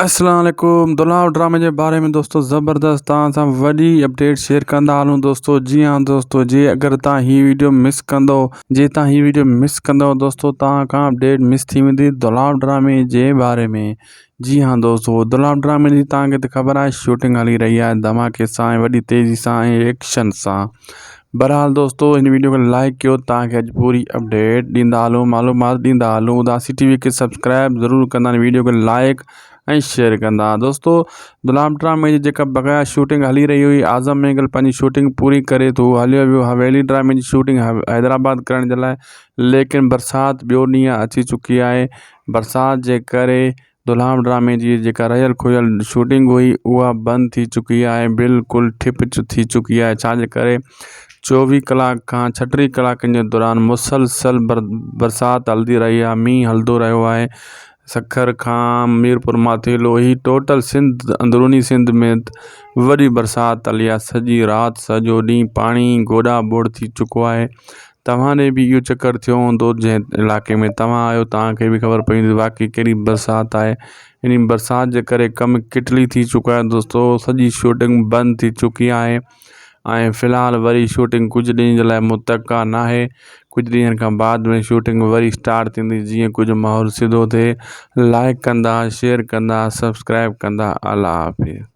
اسلام عليڪم دولاب ڊرامي جي باري ۾ دوستو زبردست توهان سان وڏي اپڊيٽ شيئر ڪندا هلون دوستو جي ها دوستو جي اگر توهان هي ويڊيو مس ڪندو جي توهان هي ويڊيو مس ڪندو دوستو توهان کان اپڊيٽ مس ٿي ويندي دولاب ڊرامي جي باري ۾ جي ها دوستو دولاب ڊرامي جي توهان کي ته خبر آهي شوٽنگ هلي رهي آهي ڌماڪي سان ۽ وڏي تيزي سان ۽ ايڪشن سان بھرحال دوستو ھن ويڊيو کي لائڪ ڪيو توھان کي اڄ پوري اپڊيٽ ڏيندا ھلون معلومات ڏيندا ھلون اداسي ٽي وي کي سبسڪرائب ضرور ڪندا ويڊيو کي لائڪ ۽ شيئر ڪندا دوستو غلام ڊرامي جي جيڪا بقايا شوٽنگ ھلي رھي ھئي اعظم مينگل پنھنجي شوٽنگ پوري ڪري ٿو ھليو ويو حويلي ڊرامي جي شوٽنگ حيدرآباد ڪرڻ جي لاء ليڪن برسات ٻيو ڏينھن اچي چڪي آھي برسات جي ڪري دلهام ڊرامي جي جيڪا رهيل کهيل شوٽنگ هئي اها بند ٿي چڪي آهي بلڪل ٺپ ٿي چڪي آهي ڇاجي ڪري چوويهه ڪلاڪ کان ڇٽيهه ڪلاڪن جي دوران مسلسل برسات هلندي رهي آهي مينهن هلندو رهيو آهي سکر کان ميرپور ماٿيلو هي ٽوٽل سنڌ اندروني سنڌ ۾ وڏي برسات هلي آهي سڄي رات سڄو ڏينهن پاڻي گوڏا ٻوڙ ٿي چڪو آهي توهان ڏي به اهو چڪر ٿيو هوندو جنهن علائقي ۾ توهان آهيو توهان کي به خبر پئي هوندي واقعي ڪهڙي برسات آهي انهي برسات جي ڪري ڪم ڪٽلي ٿي چڪو آهي دوستو سڄي شوٽنگ بند ٿي چڪي آهي ۽ في الحال وري شوٽنگ ڪجهه ڏينهن جي لاء متوقع ناهي ڪجهه ڏينهن کان بعد ۾ شوٽنگ وري اسٽارٽ ٿيندي جيئن ڪجهه ماحول سڌو ٿئي لائڪ ڪندا شيئر ڪندا سبسڪرائب ڪندا الله حافظ.